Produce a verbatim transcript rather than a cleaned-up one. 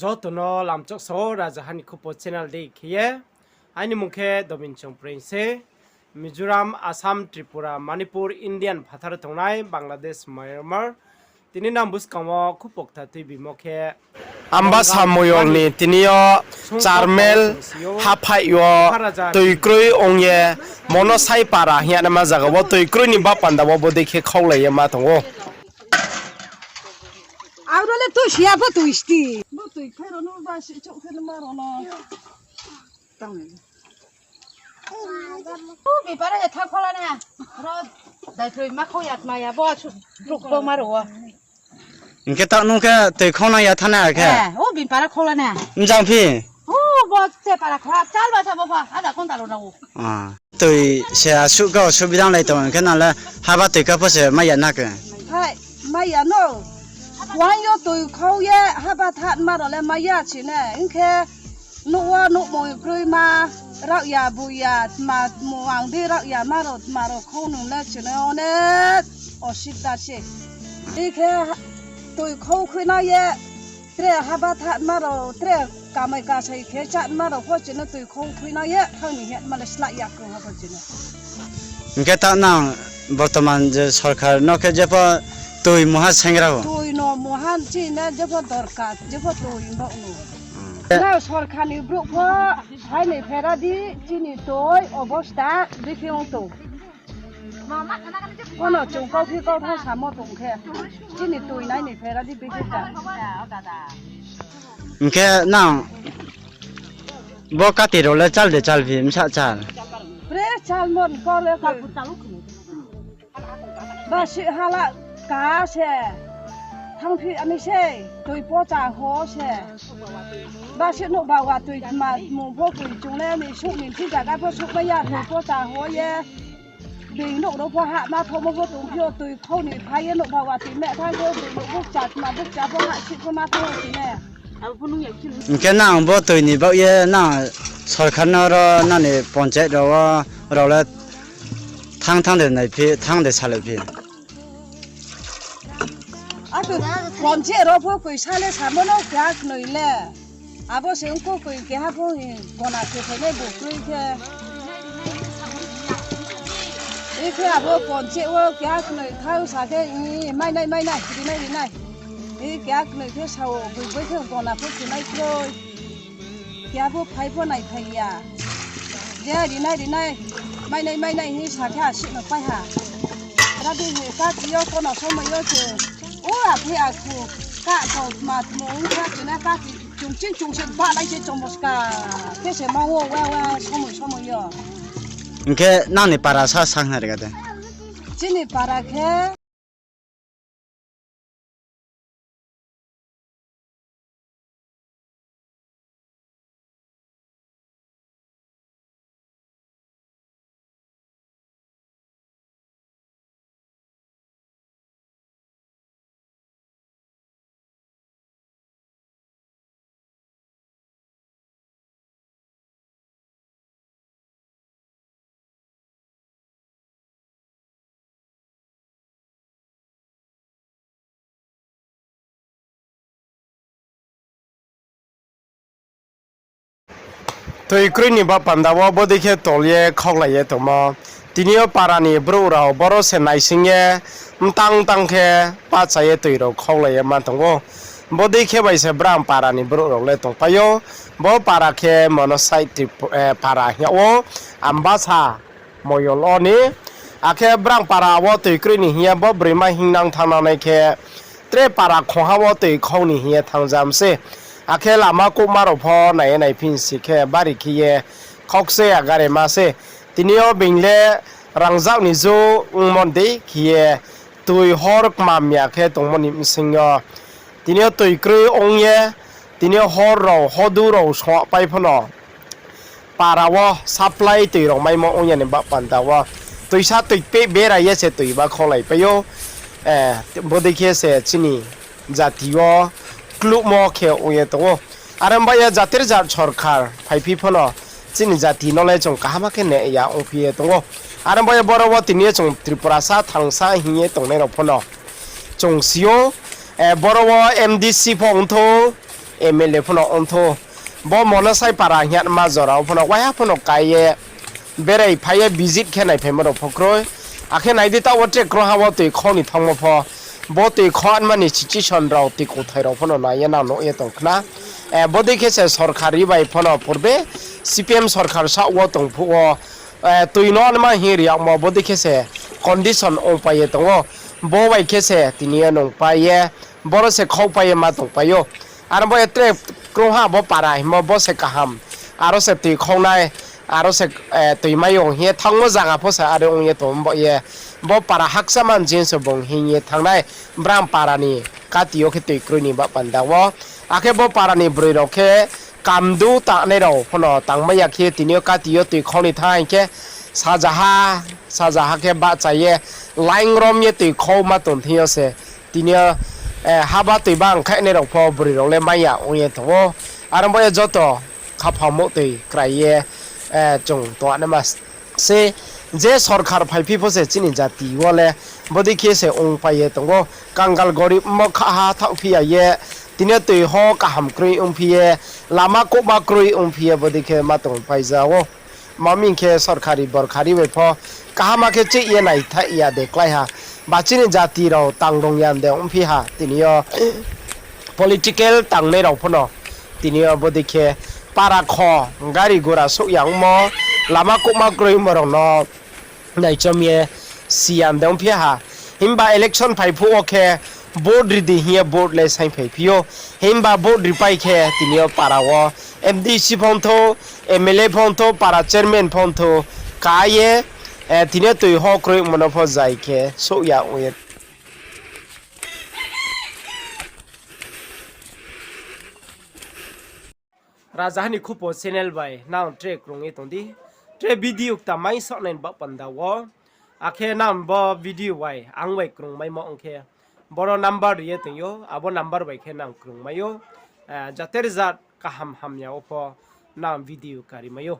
Joto no lamchok sao, Rajaha ni Khupo channel dei khe ye. Aini mung khe Dobin Chongpreng se. Mizoram, Assam, Tripura, Manipur, Indian phathar tongnai, Bangladesh, Myanmar. Tini nang buskang wo khupo ktha tuibimo khe Ambasa Moyol ni tini yo Charmel haphaih yo toi kroi ong ye, Monosai para hing ye naima zaga wo toi kroi ni ba panda wo bodei khe khaulai ye ma tong ou. Aro le tui siya pho tui sti. Bo tui khe ro no ba si chouh khe no ma ro no. Tang. Bipara ya thang khola na. Ro daikroi ma khau ya tma ya bo su ruk bo ma ro. Hing khe taoh nung khe toi khau nang ya thana khe. Eh, o bipara khola na. Mjang phi. O bo te para khola chal ba sa bo pha ada konta ro na o. Ah. Toi se asuh khe osubidha lai tong khe nang le haba toi kha pho se mai ya na khe. Hai, mai ya no. Wang yo toi khau ye haba tha ma ro le mai ya chini. Hing khe nouh wo nouhmung kroi ma rao ya, boi ya, tma mung ang di rao ya ma ro, tma ro khau nung le chini one osubidha se. Hing khe toi khau khui na ye Tre haba tha ma rao, tre kamai kasai khe chá ma rao pho chini toi khau khui na ye, thang ni he ma le slái ya krung ha pho chini. Hing khe ta nang bortoman je sorkar no khe jepho toi muha sengra o. Toi no muha chini jepho dorkar, jepho toi bo no. Hmm. Na sorkar ni brouh pho, hai ni phera di, chini toi obosta, bikhe ong tong. Kono chung kau phi kau tha samo tong khe, chini toi nai ni phera di bikhe ta. Hing khe nang bo kati rao le chal de chal phi, bsa chal? Pre chal mon kau le ka. Ba si hala ka se. Thang phi ani se, toi pocha ho se. Ba si nouh ba wa toi ma mung pho toi chung le ni suh ni thi zaga pho suh mai ya toi pocha ho ye. Being nouh rao pho ha ma thomo pho tong phi yo toi khau ni phai ye nouh ba wa toi meh thang khe being nouh bukcha tma bukcha pho ha si pho ma tho si ne. Hing khe nang bo toi ni baoh ye nang sorkar no ro nang ni panchayat rao wo rao le thang thang de nai phi, thang de salai phi. Ato panchayat rao pho koisa le samo no keha knoi le. Abo se ongko koi keha pho hi gona khe phainai bo kroi khe. Ikhe abo panchayat wo keha knoi thang sa khe, i, mainai, mainai, rinai, rinai. I keha knoi khe sao, boi boi khe gona pho khe nai kroi. Keha pho phai pho nai phai ya. Je rinai, rinai, mainai, mainai hing sa khe asi no pai ha. Rabi hi kati yo kono somoi yo se. O aphi akhu, ka ko ma tmo ong kha kena kati chung ching chung se ba lai se chomoska. Khe se ma o wa wa somoi somoi yo. Hing khe nang ni para sa sang na riga de. Chini para khe. Toi kroi ni ba panda wo bodei khe tol ye khaulai ye tongmo. Tini yo para ni brouh rao boro se naising ye mtang mtang khe pacha ye toi rao khaulai ye ma tong ou. Bodei khe bai se brang para ni brouh rao le tongpai ou. Bo para khe Monosai Trip-, eh, para hing yag ou, Ambasa Moyol wo ni. Akhe brang para wo toi kroi ni hing ye bo broima hingnang thanngnai khe tre para khongha wo toi khau ni hing ye thangjam se. Akhe lama kouhma rao pho nai ye naiphi si khe bari khe ye khaukse agarema se. Tini yo being le rangzag ni jou ongmo dei khe ye toi hor kmam ya khe tongmo ni bsing yo. Tini yo toi kroi ong ye, tini yo hor rao, hodu rao songpai phano para wo supply toi rao maimo ong ya ni ba panda wo. Toisa toi pe bera ye se toi ba khaulaipai ou. Eh, bodei khe se chini jati wo kluhmo khe ong ye tong ou. Are ong ba ye jatir jat sorkar phaiphi phano chini jati no le chung kaham khe ne ya ongphi ye tong ou. Are ong ba ye boro wo tini yo chung Tripurasa thangsa hing ye tongnai rao phano chung si ou, eh, boro wo M D C pho ongthou, M L A phano ongthou. Bo Monosai para hingma jora wo phano waiha phano kai ye berai phai ye visit khe naiphaimo rao pho kroi. Akhe nai di, taoh wo tre krungha wo toi khau ni thanngmo pho, bo toi khau anma ni situation rao, toi kuthai rao phano nai ye nang nuh ye tong khna. Bodei khe se sorkari bai phano purbe C P M sorkar saoh wo tong phuh wo, toi no anma hing ri yagmo bodei khe se condition ongpai ye tong ou. Bo bai khe se tini yo nungpai ye, boro se khaupai ye ma tongpai ou. Aro bo ye tre krungha bo para hingmo bo se kaham. Aro se toi khaunai, aro se toi mai ou hing ye thanngmo zaga pho se are ong ye tong bo ye. Bo para hakcha manjing se bung hing ye thanngnai, brang para ni kati yo khe toi kroi ni baoh panda wo. Akhe bo para ni broi rao khe kamdu tangnai rao phano tangmai ya khe tini yo kati yo toi khau ni thanng hing khe sajaha, sajaha khe bahcha ye, line rom ye toi khau ma tong thing yo se. Tini yo haba toi bang khainai rao pho broi rao le mai ya ong ye tong ou. Aro bo ye joto khaphang muhtoi krai ye chung tongnaima se, je sorkar phaiphi pho se chini jati wo le bodei khe se ongpai ye tong ou. Kangal gorib mo khaha thaohphi ya ye, tini yo toi ho kaham kroi ongphi ye, lama kouhma kroi ongphi ye bodei khe ma tongpai ja ou. Ma ming khe sorkari borkari bai pho kaham khe cheih ye naithaih ya de klái ha. Ba chini jati rao tang rung ya de ongphi ha tini yo political tangnai rao phano. Tini yo bodei khe para kho, gari gura souh ya ongmo, lama kouhma kroi ongmo rao no naichom ye si ya de ongphi ha. Himba election phai phuh wo khe vote ri di hing ye vote le saingphaiphi ou. Himba vote ripai khe tini yo para wo M D C phongthou, M L A phongthou, para chairman phongthou, ka ye, tini yo toi ho kroi ongmo no pho zai khe souh ya ong ye Rajaha ni Khupo channel bai nang tre krung ye tong di. Tre video kta mai saohnai ni baoh panda wo. Akhe nang bo video bai ang bai krungmaimo ong khe, boro number ri ye tong ou, abo number bai khe nang krungmai ou. Jater jat kaham hamya wo pho nang video kari mai ou.